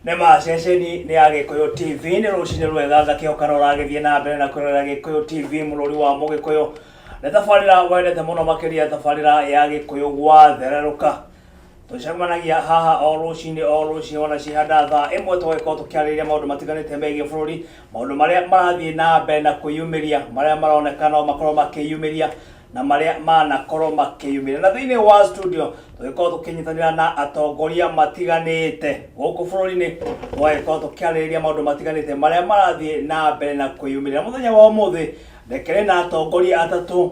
Nĩ ma ceceni nĩ ya Gĩkũyũ TV. Nĩ rũcinĩ rwega, ngakĩhoka no ũragĩthiĩ na mbere na kwĩrorera Gĩkũyũ TV, mũrũri wa Mũgĩkũyũ. Nĩ tabarĩra wendete mũno makĩria, tabarĩra ya Gĩkũyũ gwathererũka. Tũcemanagia haha o rũcinĩ o rũcinĩ ona cihanda thaa 1, tũgagĩkorwo tũkĩarĩrĩria maũndũ matiganĩte megiĩ bũrũri, maũndũ marĩa marathiĩ na mbere na kwĩyumĩria, marĩa maroneka no makorwo makĩyumĩria na marĩa manakorwo makĩyumĩria. Na thĩinĩ wa studio tũgĩkorwo tũkĩnyitanĩra na atongoria matiganĩte gũkũ bũrũri-inĩ, tũgagĩkorwo tũkĩarĩrĩria maũndũ matiganĩte marĩa marathiĩ na mbere na kwĩyumĩria. Mũthenya wa ũmũthĩ ndekere na atongoria atatũ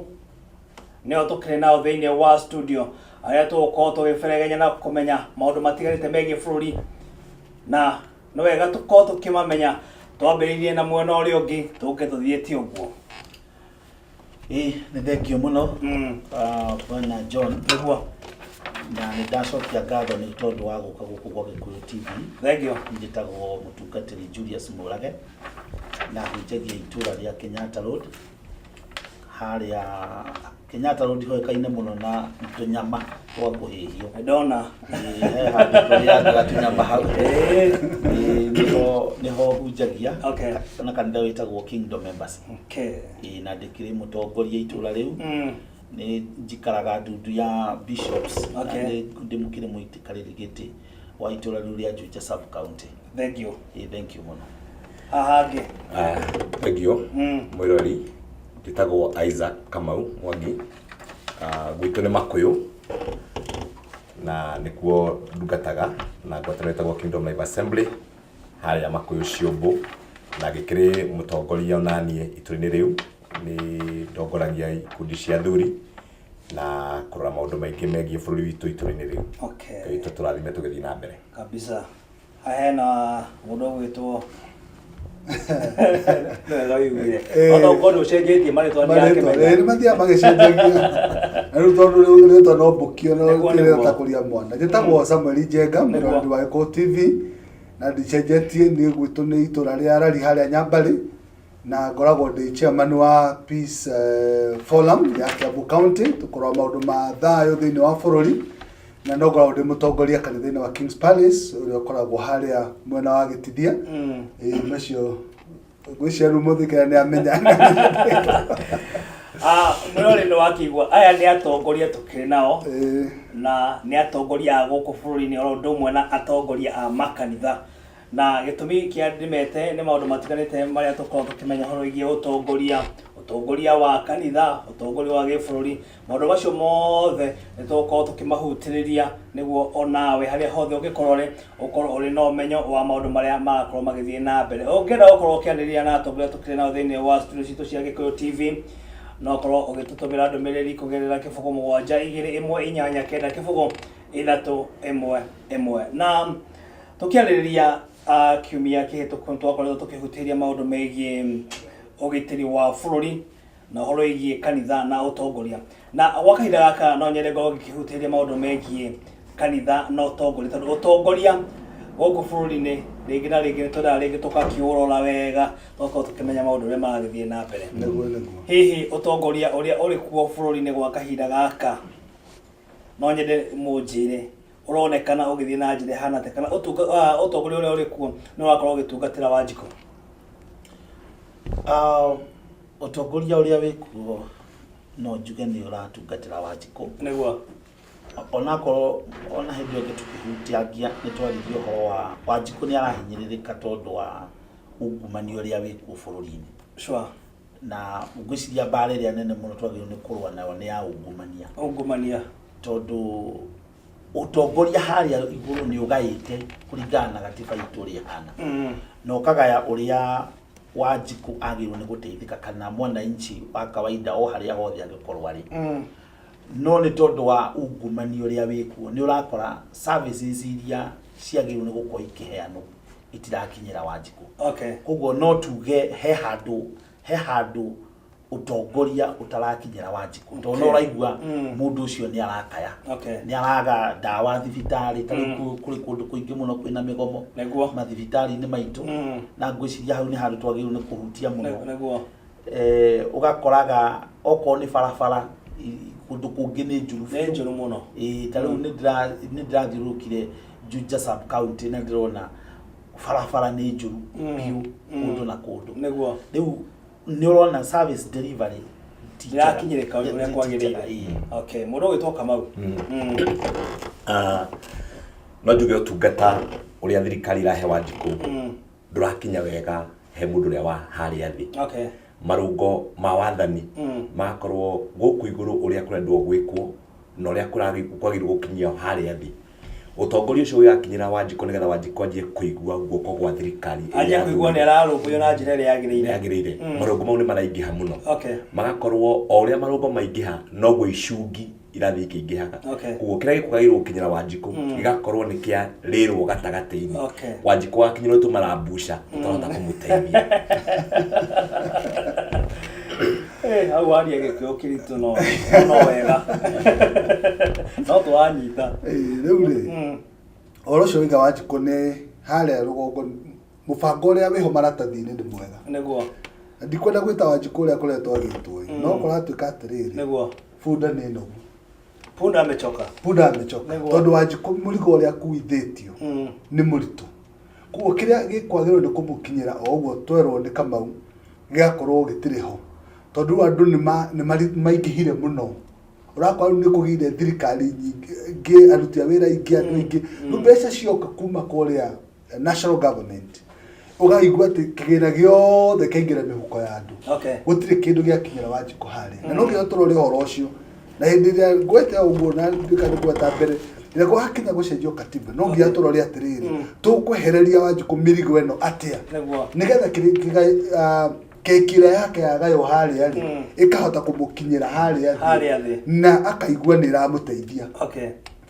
nĩo tũkĩrĩ nao thĩinĩ wa studio, arĩa tũgũkorwo tũgĩberegenya na kũmenya maũndũ matiganĩte megiĩ bũrũri, na nĩ wega tũkorwo tũkĩmamenya. Twambĩrĩirie na mwena ũrĩa ũngĩ, tũke tũthiĩte ũguo. Ĩĩ, nĩ thengio mũno. Bwana John. Nĩguo. Na nĩ ndacokia ngatho nĩ tondũ wa gũka gũkũ gwa Gĩkũyũ TV. Thengio. Njĩtagwo mũtungatĩri Julius Mũrage na hunjagia itũra rĩa Kenyatta Road. Harĩa Kenyatta Road hoĩkaine mũno na tũnyama twa kũhĩhio. Ndona. Ĩĩ, he handũ tũrĩangaga tũnyama hau. Ĩĩ, nĩho hunjagia. Na kanitha wĩtagwo Kingdom Embassy. Ĩĩ, na ndĩkĩrĩ mũtongoria itũra rĩu. Nĩ njikaraga ndundu ya bishops. Na nĩ ndĩmũkĩrĩ mũikarĩri gĩtĩ wa itũra rĩu rĩa Juja sub county. Thank you. Ĩĩ, thank you mũno. Haha hangĩ. Thengio mwĩrori, njĩtagwo Isaac Kamau Mwangi. Gwitũ nĩ Makũyũ na nĩkuo ndungataga na ngwatanĩro ĩtagwo Kingdom Life Assembly harĩa Makũyũ Ciũmbũ, na ngĩkĩrĩ mũtongoria onaniĩ itũra-inĩ rĩu. Nĩ ndongoragia ikundi cia athuri na kũrora maũndũ maingĩ megiĩ bũrũri witũ itũra-inĩ rĩu. Ngai witũ tũrathime tũgĩthiĩ na mbere. Kabisa. Hena mũndũ ũgwĩtwo wega wĩiguire. Ona ũkorwo nĩ ũcenjetie marĩtwa. Marĩtwa ndirakĩmenya. Nĩ mathiaga magĩcenjagia na rĩu tondũ rĩu rĩtwa no mbũkio no Nĩguo, kĩrĩa nĩguo. takũria mwana. Njĩtagwo Samuel Njenga, mũrori wa Gĩkũyũ TV, na ndicenjetie. Niĩ gwitũ nĩ itũra rĩa Rari harĩa Nyambarĩ, na ngoragwo ndĩ chairman wa Peace Forum ya Kiambu County, tũkoragwo maũndũ ma thayũ thĩinĩ wa bũrũri, na no ngoragwo ndĩ mũtongoria kanitha-inĩ wa Kings Palace ũrĩa ũkoragwo harĩa mwena wa Gĩtithia. Ĩĩ, macio ngwĩciria rĩu mũthikĩra nĩ amenya. Ah, mwĩrori, nĩ wakĩigua aya nĩ atongoria tũkĩrĩ nao, na nĩ atongoria a gũkũ bũrũri-inĩ oro ũndũ ũmwe na atongoria a makanitha. Na gĩtũmi kĩa ndĩmete nĩ maũndũ matiganĩte marĩa tũkoragwo tũkĩmenya ũhoro wĩgiĩ ũtongoria, ũtongoria wa kanitha, ũtongoria wa gĩbũrũri. Maũndũ macio mothe nĩ tũgũkorwo tũkĩmahutĩrĩria nĩguo onawe harĩa hothe ũngĩkorwo ũrĩ, ũkorwo ũrĩ na ũmenyo wa maũndũ marĩa marakorwo magĩthiĩ na mbere. Ũngĩenda gũkorwo ũkĩanĩrĩria na atongoria tũkĩrĩ nao thĩinĩ wa studio citũ cia Gĩkũyũ TV, no ũkorwo ũgĩtũtũmĩra ndũmĩrĩri kũgerera 0 7 2 1 8 9 0 3 1 1. Na tũkĩarĩrĩria kiumia kĩhĩtũku nĩ twakoretwo tũkĩhutĩria maũndũ megiĩ ũgitĩri wa bũrũri na ũhoro wĩgiĩ kanitha na ũtongoria. Na gwa kahinda gaka no nyende ngorwo ngĩkĩhutĩria maũndũ megiĩ kanitha na ũtongoria, tondũ ũtongoria gũkũ bũrũri-inĩ rĩngĩ na rĩngĩ nĩ twendaga rĩngĩ tũgakĩũrora wega, tũgakorwo tũkĩmenya maũndũ ũrĩa maragĩthiĩ na mbere. Nĩguo. Hihi ũtongoria ũrĩa ũrĩ kuo bũrũri-inĩ gwa kahinda gaka, no nyende mũnjĩre ũronekana ũgĩthiĩ na njĩra ĩhana atĩa, kana ũtongoria ũrĩa ũrĩ kuo nĩ ũrakorwo ũgĩtungatĩra Wanjikũ? Ũtongoria ũrĩa wĩ kuo no njuge nĩ ũratungatĩra Wanjikũ. Onakorwo ona hĩndĩ ĩyo ĩngĩ tũkĩhutiangia nĩ twaririe ũhoro wa Wanjikũ nĩ arahinyĩrĩrĩka tondũ wa ungumania ũrĩa wĩ kuo bũrũri-inĩ. Na ngwĩciria mbara ĩrĩa nene mũno twagĩrĩirwo nĩ kũrũa nayo nĩ ya ungumania. Ungumania. Tondũ ũtongoria harĩa igũrũ nĩ ũgaĩte kũringana na gatiba itũ ũrĩa ĩhana. Na ũkagaya ũrĩa Wanjikũ agĩrĩirwo nĩ gũteithĩka kana mwananchi wa kawaida o harĩa hothe angĩkorwo arĩ. No nĩ tondũ wa ungumania ũrĩa wĩkuo, nĩ ũrakora services iria ciagĩrĩirwo nĩ gũkorwo ikĩheanwo itirakinyĩra Wanjikũ. Koguo no tuge he handũ ũtongoria ũtarakinyĩra Wanjikũ, tondũ no ũraigua mũndũ ũcio nĩ arakaya, nĩ araga ndawa thibitarĩ. Ta rĩu kũrĩ kũndũ kũingĩ mũno kwĩna mĩgomo mathibitarĩ-inĩ maitũ, na ngwĩciria hau nĩ handũ twagĩrĩirwo nĩ kũhutia mũno. Ũgakoraga okorwo nĩ barabara, kũndũ kũngĩ nĩ njũru. Nĩ njũru mũno. Ĩĩ, ta rĩu nĩ ndĩrathiũrũrũkire Juja sub county na ndĩrona Barabara nĩ njũru biũ kũndũ na kũndũ. Rĩu nĩ ũrona service delivery ti njega. Ndĩrakinyĩrĩka ũrĩa Ti kwagĩrĩire. njega, ĩĩ. Okay, mũndũ ũgwĩtwo Kamau. Ah, no njuge ũtungata ũrĩa thirikari irahe Wanjikũ ndũrakinya wega he mũndũ ũrĩa wa harĩa thĩ. Marũngo ma wathani magakorwo gũkũ igũrũ ũrĩa kũrendwo gwĩkwo na ũrĩa kwagĩrĩirwo gũkinyio harĩa thĩ. Ũtongoria ũcio ũgĩgakinyĩra Wanjikũ nĩgetha Wanjikũ anjie kũigua guoko gwa thirikari ĩrĩa Anjie kũigua nĩ ararũmbũiyo na njĩra ĩrĩa yagĩrĩire. Yagĩrĩire. Marũngo mau nĩ maraingĩha mũno. Magakorwo o ũrĩa marũngo maingĩha noguo icungi irathiĩ ikĩingĩhaga. Koguo kĩrĩa gĩkwagĩrĩirwo gũkinyĩra Wanjikũ gĩgakorwo nĩ kĩa rĩrwo gatagatĩ-inĩ. Wanjikũ akinyĩrwo tũmarambuca tũtahota kũmũteithia. Eh, hau waria gĩkũyũ kĩritũ no no wega. No tũranyita. Ĩĩ, rĩu rĩ, ũhoro ũcio wĩga Wanjikũ nĩ harĩa rũgongo, mũbango ũrĩa wĩho maratathi-inĩ nĩ mwega. Na ndikwenda gwĩta Wanjikũ ũrĩa akoretwo agĩtwo ĩ, no kũratuĩka atĩrĩrĩ, bunda nĩ nogu. Punda amechoka. Punda amechoka. Tondũ Wanjikũ mũrigo ũrĩa akuithĩtio nĩ mũritũ. Koguo kĩrĩa gĩkwagĩrĩirwo nĩ kũmũkinyĩra o ũguo twerwo nĩ Kamau gĩgakorwo gĩtirĩ ho. Tondũ rĩu andũ nĩ maingĩhire mũno. Ũrakora rĩu nĩ kũgĩire thirikari nyingĩ, aruti a wĩra aingĩ, andũ aingĩ. Rĩu mbeca cioka kuma kũrĩa national government, ũkaigua atĩ kĩgĩna gĩothe kĩaingĩra mĩhuko ya andũ. Gũtirĩ kĩndũ gĩakinyĩra Wanjikũ harĩa. Na no nginya tũrore ũhoro ũcio. Na hĩndĩ ĩrĩa ngwete ũguo na nduĩka nĩ ngweta mbere, rĩrĩa gwakinya gũcenjio katiba, no nginya tũrore atĩrĩrĩ, tũkwehereria Wanjikũ mĩrigo ĩno atĩa? Nĩgetha keki ĩrĩa yake yagaywo harĩa rĩ, ĩkahota kũmũkinyĩra harĩa thĩ. Harĩa thĩ. Na akaigua nĩ ĩramũteithia.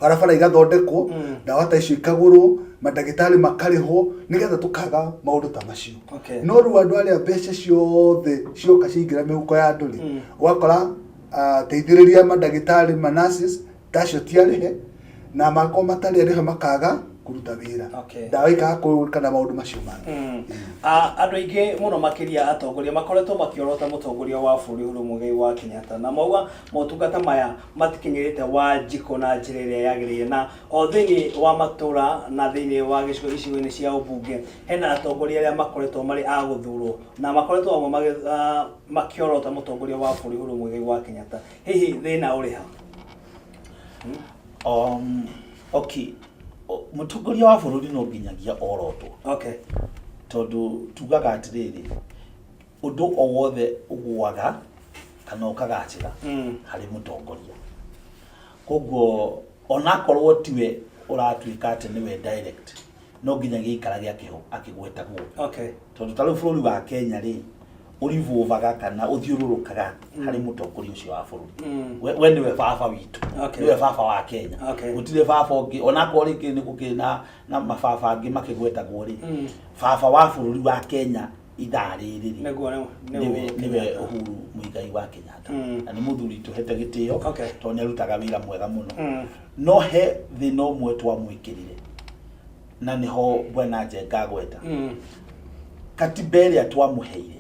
Barabara igathondekwo, ndawa ta icio ikagũrwo, mandagĩtarĩ makarĩhwo, nĩgetha tũkaga maũndũ ta macio. No rĩu andũ arĩa mbeca ciothe cioka ciaingĩra mĩhuko ya andũ rĩ, ũgakora ateithĩrĩria mandagĩtarĩ ma nurses ta acio ti arĩhe, na makorwo matarĩ arĩhe makaga kũruta wĩra. Ndawa ikaga kũgũrĩka na maũndũ macio mangĩ. Andũ aingĩ mũno makĩria atongoria makoretwo makĩorota mũtongoria wa bũrũri Uhuru Muigai wa Kenyatta, na mauga motungata maya matikinyĩrĩte Wanjikũ na njĩra ĩrĩa yagĩrĩire, na o thĩinĩ wa matũra na thĩinĩ wa gĩcigo icigo-inĩ cia ũmbunge hena atongoria arĩa makoretwo marĩ a gũthurwo na makoretwo amwe makĩorota mũtongoria wa bũrũri Uhuru Muigai wa Kenyatta. Hihi thĩna ũrĩ ha? Okay. Mũtongoria wa bũrũri no nginyagia orotwo. Tondũ tugaga atĩrĩrĩ, ũndũ o wothe ũgũaga kana ũkagacĩra harĩ mũtongoria. Koguo onakorwo tiwe ũratuĩka atĩ nĩwe direct, no nginya gĩikarage akĩgwetagwo. Tondũ ta rĩu bũrũri wa Kenya rĩ, ũrivovaga kana ũthiũrũrũkaga harĩ mũtongoria ũcio wa bũrũri. We nĩwe baba witũ. Nĩwe baba wa Kenya. Gũtirĩ baba ũngĩ, onakorwo rĩngĩ nĩ gũkĩrĩ na mababa angĩ makĩgwetagwo rĩ, baba wa bũrũri wa Kenya ithaa rĩrĩ rĩ, nĩwe Uhuru Muigai wa Kenyatta. Na nĩ mũthuri tũhete gĩtĩo, tondũ nĩ arutaga wĩra mwega mũno. No he thĩna ũmwe twamwĩkĩrire, na nĩho Bwana Njenga agweta. Katiba ĩrĩa twamũheire,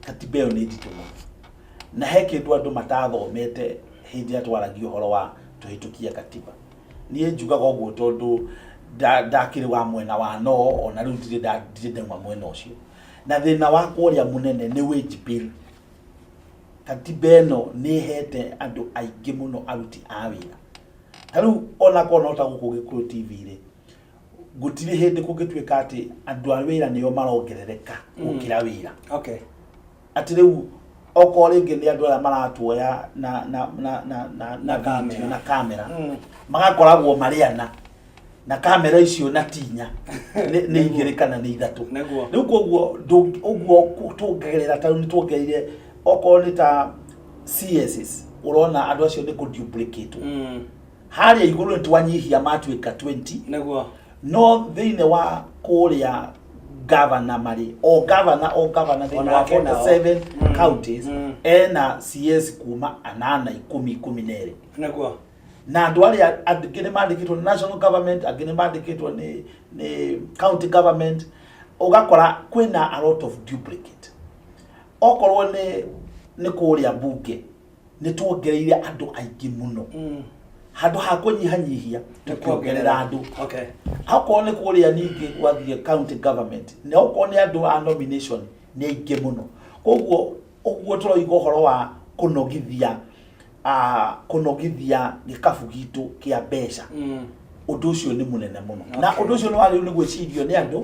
katiba ĩyo nĩ nditũ mũno. Na he kĩndũ andũ matathomete hĩndĩ ĩrĩa twaragia ũhoro wa tũhĩtũkie katiba. Niĩ njugaga ũguo tondũ ndakĩrĩ wa mwena wa no, ona rĩu ndirĩ ndauma mwena ũcio. Na thĩna wakwa ũrĩa mũnene nĩ wage bill. Katiba ĩno nĩ ĩhete andũ aingĩ mũno aruti a wĩra. Ta rĩu onakorwo no ta gũkũ Gĩkũyũ TV rĩ, gũtirĩ hĩndĩ kũngĩtuĩka atĩ andũ a wĩra nĩo marongerereka gũkĩra wĩra. Atĩ rĩu okorwo rĩngĩ nĩ andũ arĩa maratuoya na Na video kamera. na kamera, magakoragwo marĩ ana na kamera icio na tinya nĩ igĩrĩ kana nĩ ithatũ. Rĩu koguo ũguo tuongerera ta rĩu nĩ tuongereire okorwo nĩ ta CSs, ũrona andũ acio nĩ kũ-duplicate. Harĩa igũrũ nĩ twanyihia matuĩka 20. No thĩinĩ wa kũrĩa governor marĩ, o governor, o governor thĩinĩ wa Onake nao. 47 counties, ena CS kuma anana, ikũmi, ikũmi na erĩ. Na andũ arĩa angĩ nĩ mandĩkĩtwo nĩ national government, angĩ nĩ mandĩkĩtwo nĩ county government, ũgakora kwĩna a lot of duplicate. Okorwo nĩ kũrĩa mbunge, nĩ tuongereire andũ aingĩ mũno. Handũ ha kũnyihanyihia, tũkĩongerera andũ. Akorwo nĩ kũrĩa ningĩ gwathiĩ county government, na okorwo nĩ andũ a nomination nĩ aingĩ mũno. Koguo ũguo tũroiga ũhoro wa kũnogithia kũnogithia gĩkabu gitũ kĩa mbeca, ũndũ ũcio nĩ mũnene mũno, na ũndũ ũcio nĩ wagĩrĩirwo nĩ gwĩcirio nĩ andũ.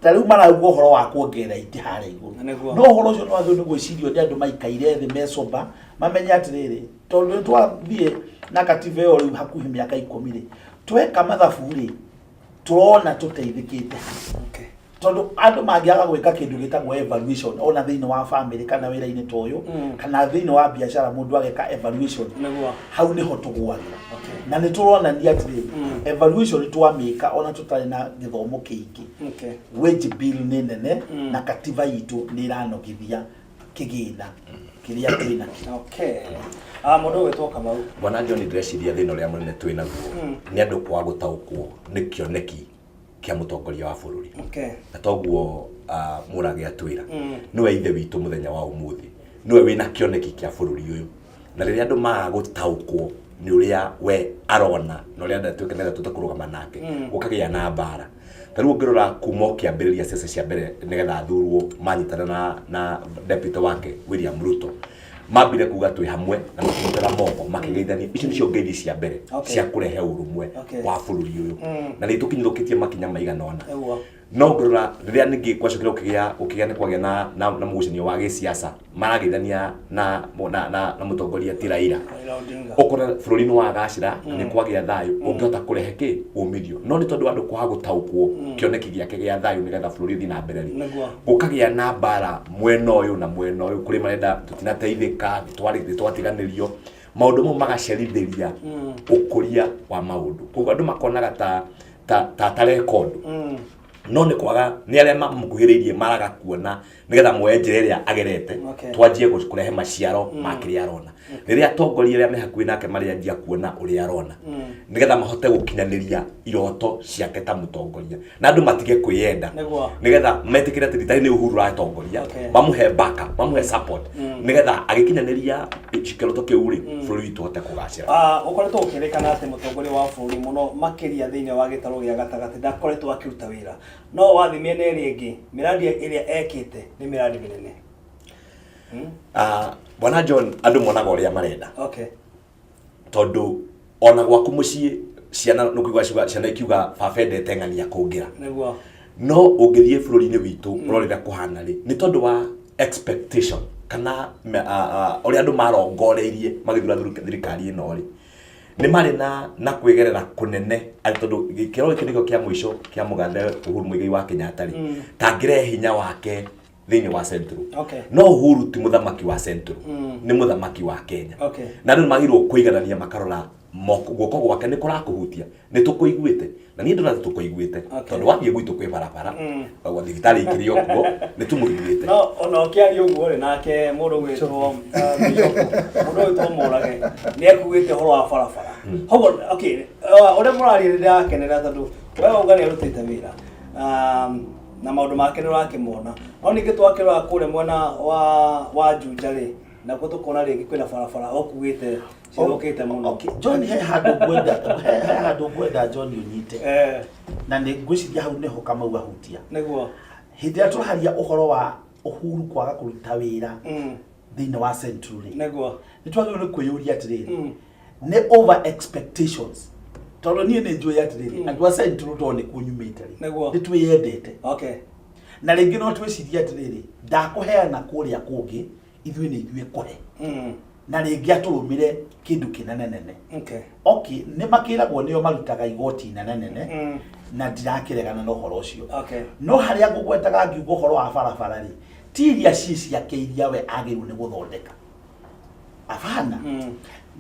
Ta rĩu marauga ũhoro wa kuongerera itĩ harĩa igũrũ. No ũhoro ũcio nĩ wagĩrĩirwo nĩ gwĩcirio nĩ andũ maikaire thĩ mecoba, mamenye atĩrĩrĩ, tondũ nĩ twathiĩ na katiba ĩyo rĩu hakuhĩ mĩaka 10 rĩ, tweka mathabu rĩ, tũrona tũteithĩkĩte ha? Tondũ andũ mangĩaga gwĩka kĩndũ gĩtagwo evaluation, ona thĩinĩ wa family kana wĩra-inĩ ta ũyũ, kana thĩinĩ wa biacara, mũndũ ageka evaluation, hau nĩho tũgũagĩra. Na nĩ tũronania atĩrĩrĩ, evaluation twamĩka ona tũtarĩ na gĩthomo kĩingĩ, wage bill nĩ nene, na katiba itũ nĩ ĩranogithia kĩgĩna kĩrĩa twĩ nakĩo. Okay. Ah, mũndũ ũgwĩtwo Kamau. Bwana John, ndĩreciria thĩna ũrĩa mũnene twĩ naguo nĩ andũ kwaga gũtaũkwo nĩ kĩoneki kĩa mũtongoria wa bũrũri. Na toguo Mũrage atwĩra, nĩwe ithe witũ mũthenya wa ũmũthĩ, nĩwe wĩna kĩoneki kĩa bũrũri ũyũ, na rĩrĩa andũ maga gũtaũkwo nĩ ũrĩa we arona na ũrĩa enda tuĩke nĩgetha tũhote kũrũgama nake, gũkagĩa na mbara. Ta rĩu ũngĩrora kuma o kĩambĩrĩria ciaca cia mbere nĩgetha athurwo, manyitana na deputy wake William Ruto, mambire kuga twĩ hamwe na makĩnyitana moko makĩgeithania. Icio nĩcio ngeithi cia mbere cia kũrehe ũrũmwe wa bũrũri ũyũ, na nĩ tũkinyũrũkĩtie makinya maigana ũna. No ngĩrora rĩrĩa ningĩ gwacokire gũkĩgĩa nĩ kwagĩa na mũgucanio wa gĩsiasa, marageithania na mũtongoria ti Raila. Raila Odinga. Ũkona bũrũri nĩ wagacĩra na nĩ kwagĩa thayũ, ũngĩhota kũrehe kĩ umithio, no nĩ tondũ andũ kwaga gũtaũkwo kĩoneki gĩake gĩa thayũ nĩgetha bũrũri ũthiĩ na mbere rĩ, gũkagĩa na mbara mwena ũyũ na mwena ũyũ, kũrĩ marenda tũtinateithĩka, nĩ twatiganĩrio, maũndũ mau magacerithĩria ũkũria wa maũndũ. Koguo andũ makonaga ta atareka ũndũ, no nĩ kwaga nĩ arĩa mamũkuhĩrĩirie maraga kuona nĩgetha moe njĩra ĩrĩa agerete, twanjie kũrehe maciaro ma kĩrĩa arona. Rĩrĩa atongoria arĩa me hakuhĩ nake marĩanjia kuona ũrĩa arona nĩgetha mahote gũkinyanĩria iroto ciake ta mũtongoria, na andũ matige kwĩyenda, nĩgetha metĩkĩre atĩ rita nĩ Uhuru ũratongoria, mamũhe backup, mamũhe support, nĩgetha agĩkinyanĩria kĩroto kĩu rĩ, bũrũri witũ ũhote kũgacĩra. Ah, ũkoretwo ũkĩrĩkana atĩ mũtongoria wa bũrũri mũno makĩria thĩinĩ wa gĩtarũ gĩa gatagatĩ ndakoretwo akĩruta wĩra, no wathiĩ mĩena ĩrĩa ĩngĩ, mĩradi ĩrĩa ekĩte nĩ mĩradi mĩnene. Ah, Bwana John, andũ monaga ũrĩa marenda, tondũ ona gwaku mũciĩ ciana nĩkũigua ciana ikiuga baba endete ng'ania kũngĩra. No ũngĩthiĩ bũrũri-inĩ witũ ũrore ũrĩa kũhana rĩ, nĩ tondũ wa expectation kana ũrĩa andũ marongoreirie magĩthura thirikari ĩno rĩ, nĩ marĩ na kwĩgerera kũnene atĩ tondũ gĩkĩro gĩkĩ nĩkĩo kĩa mũico kĩa mũgathe Uhuru Muigai wa Kenyatta rĩ, tangĩrehe hinya wake thĩinĩ wa Central. No Uhuru ti mũthamaki wa Central, nĩ mũthamaki wa Kenya. Na andũ nĩ magĩrĩirwo kũiganania, makarora guoko gwake nĩ kũrakũhutia, nĩ tũkũiguĩte, na niĩ ndĩrona tũkũiguĩte, tondũ wathiĩ gwitũ kwĩ barabara, mm. thibitarĩ ikĩrĩ o kuo, nĩ tũmũiguĩte. No ona ũkĩaria ũguo rĩ, nake mũndũ ũgwĩtwo Bishop, mũndũ ũgwĩtwo Mũrage nĩ ekuĩte ũhoro wa barabara. Koguo okay, ũrĩa mũraria nĩ ndĩrakenera, tondũ we wauga nĩ arutĩte wĩra, na maũndũ make nĩ ũrakĩmona, no ningĩ twakĩrora kũrĩa mwena wa Juja rĩ, nakuo tũkona rĩngĩ kwĩna barabara ũkuĩte cithũkĩte mũno. Okay, John, he handũ ngwenda John ũnyite, na nĩ ngwĩciria hau nĩho Kamau ahutia. Hĩndĩ ĩrĩa tũraria ũhoro wa Uhuru kwaga kũruta wĩra thĩinĩ wa Central rĩ, nĩ twagĩrĩirwo nĩ kwĩyũria atĩrĩrĩ, nĩ over expectations? Tondũ niĩ nĩ njũĩ atĩrĩrĩ, andũ a Central, tondũ nĩ kuo nyumĩte rĩ, nĩ twĩyendete, na rĩngĩ no twĩcirie atĩrĩrĩ, ndakũheana kũrĩa kũngĩ, ithuĩ nĩ ithuĩ kũhe, na rĩngĩ atũrũmĩre kĩndũ kĩnene nene. Okay, nĩ makĩragwo nĩo marutaga igoti nene nene, na ndirakĩregana na ũhoro ũcio. No harĩa ngũgwetaga ngiuga ũhoro wa barabara rĩ, ti iria ci ciake iria we agĩrĩirwo nĩ gũthondeka, abana,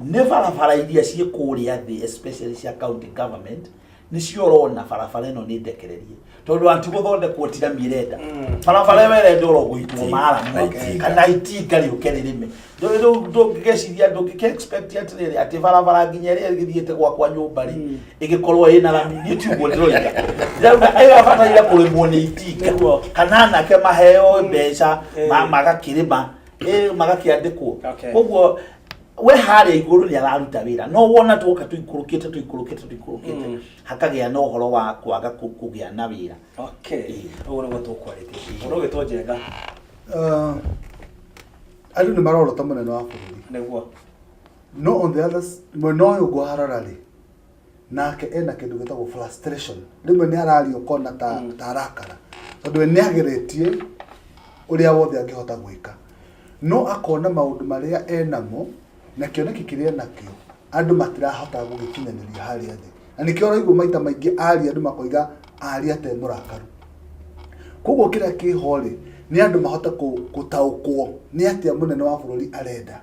nĩ barabara iria ciĩ kũrĩa thĩ, especially cia county government, nĩcio ũrona barabara ĩno nĩ ndekererie, tondũ anti gũthondekwo ti rami ĩrenda, barabara ĩyo ĩrenda oro gũitwo maramu itinga. Kana itinga rĩũke rĩrĩme. Rĩu ndũngĩgeciria, ndũngĩkĩ expect atĩrĩrĩ atĩ barabara nginya ĩrĩa ĩgĩthiĩte gwakwa nyũmba rĩ, ĩgĩkorwo ĩna rami. Niĩ ti ũguo ndĩroiga, ndĩrauga ĩgabataire kũrĩmwo nĩ itinga, kana anake maheo mbeca, magakĩrĩma, magakĩandĩkwo. Koguo We harĩa igũrũ nĩ araruta wĩra, no wona twoka tũikũrũkĩte tũikũrũkĩte tũikũrũkĩte, hakagĩa na ũhoro wa kwaga kũgĩa na wĩra. Okay, ũguo nĩguo tũkwarĩtie. Mũndũ ũgĩtwo Njenga. Andũ nĩ marorota mũnene wa bũrũri. No on the other mwena ũyũ ũngĩ warora rĩ, nake ena kĩndũ gĩtagwo frustration. Rĩmwe nĩ araria ũkona ta arakara, tondũ we nĩ ageretie ũrĩa wothe angĩhota gwĩka, no akona maũndũ marĩa enamo na kĩoneki kĩrĩa enakĩo andũ matirahota gũgĩkinyanĩria harĩa thĩ, na nĩkĩo ũraigua maita maingĩ aria andũ makoiga aria te mũrakaru. Koguo kĩrĩa kĩho rĩ, nĩ andũ mahote gũtaũkwo nĩ atĩa mũnene wa bũrũri arenda.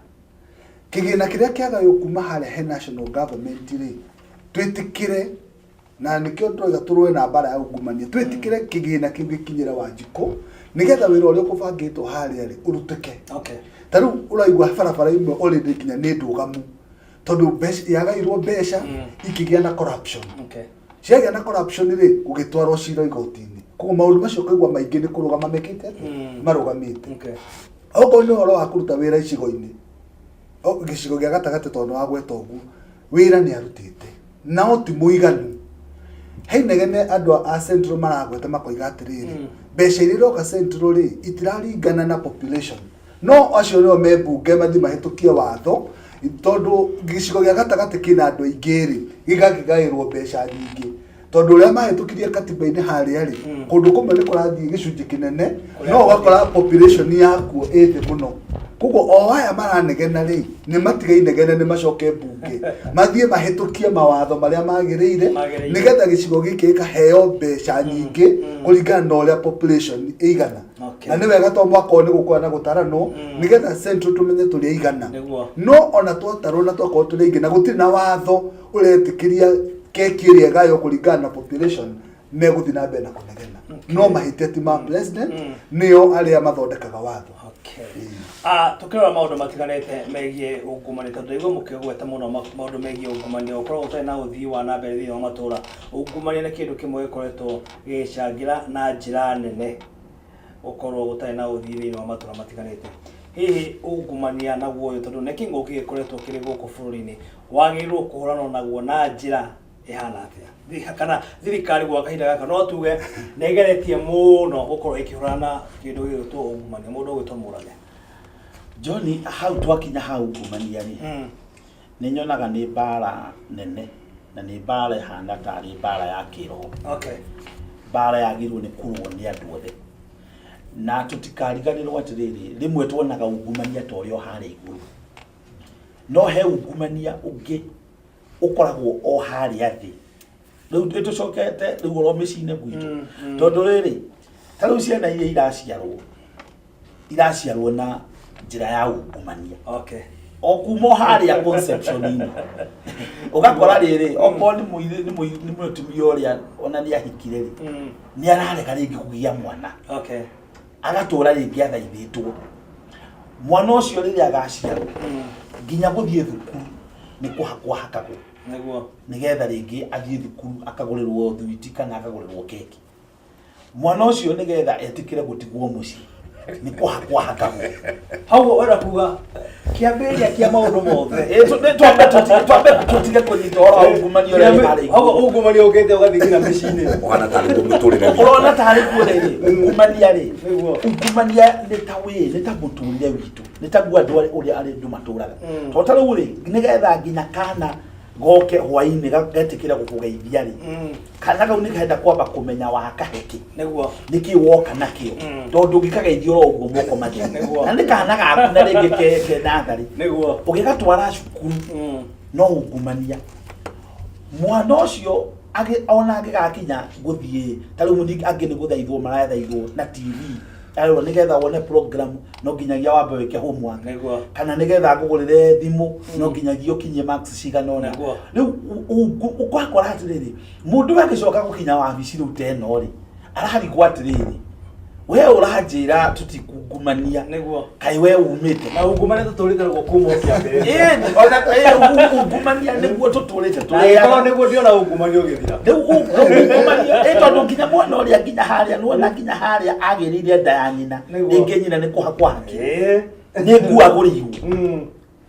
Kĩgĩna kĩrĩa kĩagaywo kuma harĩa he national government rĩ, twĩtĩkĩre, na nĩkĩo ndĩroiga tũrũe na mbara ya ungumania, twĩtĩkĩre kĩgĩna kĩu gĩkinyĩre Wanjikũ nĩgetha wĩra ũrĩa ũkũbangĩtwo harĩa rĩ ũrutĩke. Ta rĩu ũraigua barabara imwe already nginya nĩ ndũgamu, tondũ mbeca yagairwo mbeca ikĩgĩa na corruption. Ciagĩa na corruption rĩ, gũgĩtwarwo cira igoti-inĩ. Koguo maũndũ macio ũkaigua maingĩ nĩ kũrũgama mekĩte atĩa? Marũgamĩte. Okorwo nĩ ũhoro wa kũruta wĩra icigo-inĩ, gĩcigo gĩa gatagatĩ tondũ nĩ wagweta ũguo, wĩra nĩ arutĩte nao ti mũiganu. He inegene andũ a Central maragweta makoiga atĩrĩrĩ, mbeca iria iroka Central rĩ itiraringana na population, no acio nĩo me mbunge mathiĩ mahĩtũkie watho, tondũ gĩcigo gĩa gatagatĩ kĩna andũ aingĩ rĩ, gĩgakĩgaĩrwo mbeca nyingĩ, tondũ ũrĩa mahĩtũkirie katiba-inĩ harĩa rĩ, kũndũ kũmwe nĩ kũrathiĩ gĩcunjĩ kĩnene, no ũgakora population yakuo ĩ thĩ mũno. Koguo o aya maranegena rĩ, nĩ matige inegene, nĩ macoke mbunge mathiĩ mahĩtũkie mawatho marĩa magĩrĩire, Magĩrĩire. nĩgetha gĩcigo gĩkĩ gĩkaheo mbeca nyingĩ kũringana na ũrĩa population ĩigana. Na nĩ wega to mwaka ũyũ nĩ gũkorwo na gũtaranwo, nĩgetha Central tũmenye tũrĩ aigana. No ona twatarwo na twakorwo tũrĩ aingĩ na gũtirĩ na watho ũretĩkĩria keki ĩrĩa ĩgaywo kũringana na population, megũthiĩ na mbere na kũnegena. No mahĩtia ti ma president, nĩo arĩa mathondekaga watho. Tukĩrora maũndũ matiganĩte megiĩ ungumania, tondũ ndaigua mũkĩgweta mũno maũndũ megiĩ ungumania, gũkorwo gũtarĩ na ũthii wa na mbere thĩinĩ wa matũũra. Ungumania nĩ kĩndũ kĩmwe gĩkoretwo gĩgĩcangĩra na njĩra nene gũkorwo gũtarĩ na ũthii thĩinĩ wa matũũra matiganĩte. Hihi ungumania naguo ũyũ, tondũ nĩ kĩng'ũki gĩkoretwo kĩrĩ gũkũ bũrũri-inĩ, wagĩrĩirwo kũhũranwo naguo na njĩra ĩhana atĩa? Kana thirikari gwa kahinda gaka no tuge nĩ ĩgeretie mũno gũkorwo ĩkĩhũrana na kĩndũ gĩgwĩtwo ungumania, mũndũ ũgwĩtwo Mũrage? John, hau twakinya hau ungumania rĩ, nĩ nyonaga nĩ mbara nene, na nĩ mbara ĩhana tarĩ mbara ya kĩroho. Mbara yagĩrĩirwo nĩ kũrũo nĩ andũ othe. Na tũtikariganĩrwo atĩrĩrĩ, rĩmwe tuonaga ungumania ta ũrĩa ũharĩa igũrũ, no he ungumania ũngĩ ũkoragwo o harĩa thĩ. Rĩu nĩtũcokete rĩu oro mĩciĩ-inĩ gwitũ, tondũ rĩrĩ, ta rĩu ciana iria iraciarwo, iraciarwo na njĩra ya ungumania. O kuma o harĩa conception-inĩ, ũgakora rĩrĩ, okorwo nĩ mũirĩ, nĩ nĩ mũtumia ũrĩa ona nĩ ahikire rĩ, nĩ ararega rĩngĩ kũgĩa mwana. Agatũra rĩngĩ athaithĩtwo. Mwana ũcio rĩrĩa agaciarwo, nginya gũthiĩ thukuru nĩ kũhakwo ahakagwo. Nĩgetha rĩngĩ athiĩ thukuru akagũrĩrwo thwiti kana akagũrĩrwo keki. Mwana ũcio nĩgetha etĩkĩre gũtigwo mũciĩ nĩ kũhakwo ahakagwo. Hau wenda kuga kĩambĩrĩria kĩa maũndũ mothe. Ĩ, twambe tũtige kũnyita ũhoro wa ungumania ũrĩa wĩ harĩa igũrũ. Hau ungumania ũkĩte ũgathiĩ nginya mĩciĩ-inĩ. Ũhana tarĩ guo mũtũrĩre witũ. Ũrona tarĩ guo rĩrĩ, ungumania rĩ, ungumania nĩ ta wĩ, nĩ ta mũtũrĩre witũ, nĩ ta guo andũ ũrĩa arĩa andũ matũraga. Tondũ ta rĩu rĩ, nĩgetha nginya kana goke hwainĩ getĩkĩre gũkũgeithia rĩ, kana kau nĩ kenda kwamba kũmenya wakahe kĩ. Nĩkĩ woka nakĩo. Tondũ ũngĩkageithia oro ũguo moko matheri. Na nĩ kana gaku na rĩngĩ ke natharĩ. Ũngĩgatwara cukuru, no ungumania. Mwana ũcio ona angĩgakinya gũthiĩ, ta rĩu angĩ nĩ gũthaithwo marathaithwo na TV. Arĩrwo nĩgetha wone program no nginyagia wambe wĩke homework. Kana nĩgetha ngũgũrĩre thimũ no nginyagia ũkinyie marks cigana ũna. Rĩu ũgakora atĩrĩrĩ, mũndũ we agĩcoka gũkinya wabici rĩu ta ĩno rĩ, ararigwo atĩrĩrĩ, we ũranjĩra tũtikungumania. Kaĩ we umĩte? Na ungumania tũtũrĩte naguo kuma o kĩambĩrĩria. Ĩĩ, ona, ĩĩ, ungumania nĩguo tũtũrĩte Na tũrĩaga. angĩkorwo nĩguo ndiona ungumania ũgĩthira. Rĩu ungumania, ĩĩ, tondũ nginya mwana ũrĩa nginya harĩa, nĩwona nginya harĩa agĩrĩire nda ya nyina. Rĩngĩ nyina nĩ kũhakwo ahakirwo. Nĩ nguo agũrĩirwo.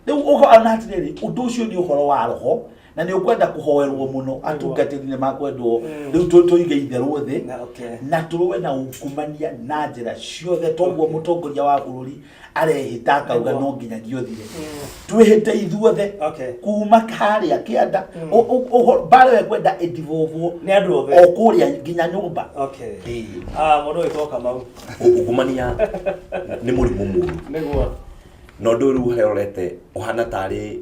Rĩu ũkona atĩrĩrĩ, ũndũ ũcio nĩ ũhoro wa roho na nĩ ũkwenda kũhoerwo mũno. Atungatĩri nĩ makwendwo rĩu tũige itherũ thĩ na tũrũe na ungumania na njĩra ciothe. Toguo mũtongoria wa bũrũri arehĩta akauga no nginyagia ũthire. Twĩhĩte ithuothe kuma harĩa kĩanda. Mbara ĩyo ĩkwenda ĩdivolvwo Nĩ andũ othe. o kũrĩa nginya nyũmba. Ĩĩ. Ah, mũndũ wĩtwo Kamau. Ungumania nĩ mũrimũ mũru. Na ũndũ ũyũ rĩu harĩa ũrorete ũhana tarĩ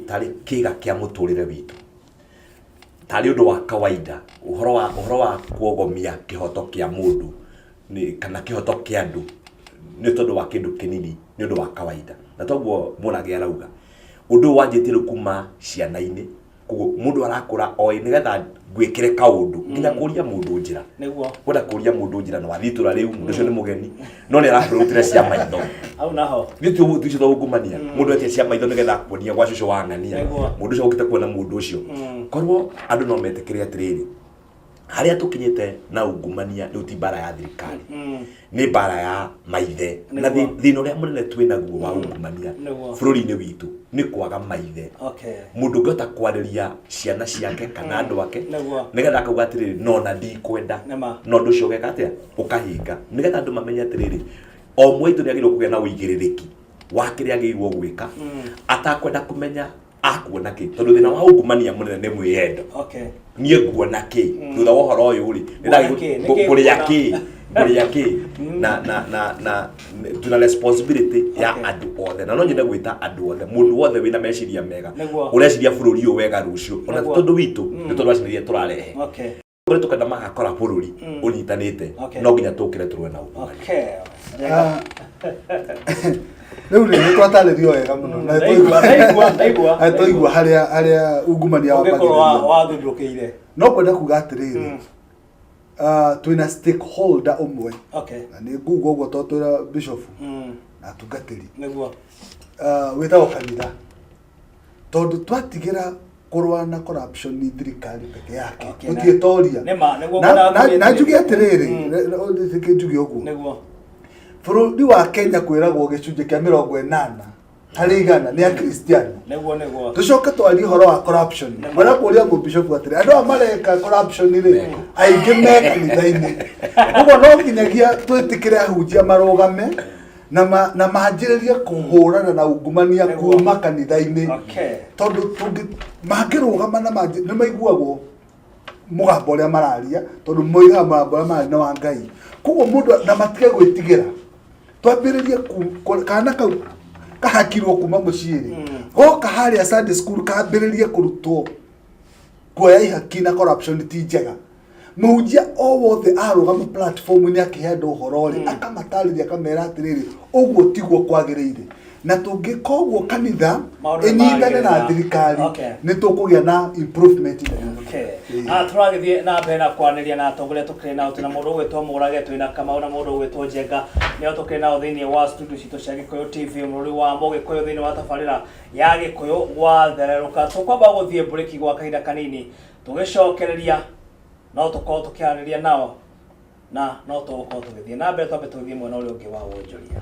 tarĩ kĩga kĩa mũtũrĩre witũ, tarĩ ũndũ wa kawaida, ũhoro wa kuogomia kĩhoto kĩa mũndũ kana kĩhoto kĩa andũ nĩ tondũ wa kĩndũ kĩnini nĩ ũndũ wa kawaida. Na toguo Mũrage arauga, ũndũ ũyũ wanjĩtie rĩu kuma ciana-inĩ. Koguo mũndũ arakũra oĩ nĩgetha ngwĩkĩre kaũndũ nginya kũria mũndũ njĩra. Kwenda kũria mũndũ njĩra na wathiĩ itũra rĩu, mũndũ ũcio nĩ mũgeni no nĩ arakũrutĩra cia maitho. Hau naho. Githĩ ti ũguo tuicio twa ungumania? Mũndũ etia cia maitho nĩgetha akuonia gwa cũcũ wa ng'ania. Mũndũ ũcio ũkĩte kuona mũndũ ũcio. Korwo andũ no metĩkĩre atĩrĩrĩ, harĩa tũkinyĩte na ungumania rĩu ti mbara ya thirikari, nĩ mbara ya maithe. Na thĩna ũrĩa mũnene twĩ naguo wa ungumania bũrũri-inĩ witũ nĩ kwaga maithe. Mũndũ ũngĩhota kwarĩria ciana ciake kana andũ ake nĩgetha akauga atĩrĩrĩ, no na ndikwenda. Na ũndũ ũcio ũgeka atĩa? Ũkahinga. Nĩgetha andũ mamenye atĩrĩrĩ, o ũmwe witũ nĩ agĩrĩirwo kũgĩa na ũigĩrĩrĩki wa kĩrĩa agĩrĩirwo gwĩka atakwenda kũmenya akuona kĩ, tondũ thĩna wa ungumania mũnene nĩ mwĩyendo. Niĩ nguona kĩ thutha wa ũhoro ũyũ rĩ? Nguona kĩ? Nĩ kĩ ngũrĩa nguona? Kĩ ngũrĩa kĩ? Na tuna responsibility ya andũ othe, na no nyende gwĩta andũ othe, mũndũ wothe wĩna meciria mega, ũreciria bũrũri ũyũ wega rũciũ, ona ti tondũ witũ, nĩ tondũ wa ciana iria tũrarehe. Kũrĩa tũkenda magakora bũrũri ũnyitanĩte, no nginya tũkĩre tũrũe na ungumania. Ah, rĩu rĩ nĩ twatarĩrio wega mũno na Ndaigua, ndaigua, na twaigua harĩa ungumania ũngĩkorwo wambagĩrĩria. Wathundũkĩire. No kwenda kuga atĩrĩrĩ, twĩna stakeholder ũmwe, na nĩ nguga ũguo tondũ twĩna bishop na atungatĩri, wĩtagwo kanitha, tondũ twatigĩra kũrũa na corruption nĩ thirikari peke yake, tũtiĩtoria. Nĩma, nĩguo Na ngwendaga na njuge kũgĩa atĩrĩrĩ, reke njuge ũguo, bũrũri wa Kenya kwĩragwo gĩcunjĩ kĩa 80% nĩ akristiano. Nĩguo nĩguo. Tũcoke twarie ũhoro wa corruption. Ngwenda kũria mũbishopu atĩrĩ, andũ aya mareka corruption rĩ, aingĩ me kanitha-inĩ. Ũguo no nginyagia twĩtĩkĩre ahunjia marũgame na manjĩrĩrie kũhũrana na ungumania kuma kanitha-inĩ, tondũ mangĩrũgama na nĩ maiguagwo mũgambo ũrĩa mararia, tondũ moigaga mũgambo ũrĩa mararia nĩ wa Ngai. Koguo mũndũ na matige gwĩtigĩra, twambĩrĩrie kana kau kahakirwo kuma mũciĩ rĩ, goka harĩa Sunday school kambĩrĩrie kũrutwo kuoya ihaki na corruption ti njega. Mũhunjia o wothe arũgama platform-inĩ akĩhe andũ ũhoro rĩ, akamatarĩria, akamera atĩrĩrĩ, ũguo tiguo kwagĩrĩire, na tũngĩka ũguo kanitha Maũndũ nĩ ĩnyitane na magĩrĩra. thirikari, nĩ tũkũgĩa na improvement nene mũno. Ah, tũragĩthiĩ na mbere na kwaranĩria na atongoria tũkĩrĩ nao. Twĩna mũndũ ũgwĩtwo Mũrage, twĩna Kamau na mũndũ ũgwĩtwo Njenga, nĩo tũkĩrĩ nao thĩinĩ wa studio citũ cia Gĩkũyũ TV, mũrũri wa Mũgĩkũyũ, thĩinĩ wa tabarĩra ya Gĩkũyũ gwathererũka. Tũkwamba gũthiĩ mbũrĩki gwa kahinda kanini, tũgĩcokereria no tũkorwo tũkĩaranĩria nao na no tũgũkorwo tũgĩthiĩ na mbere. Twambe tũgĩthiĩ mwena ũrĩa ũngĩ wa wonjoria.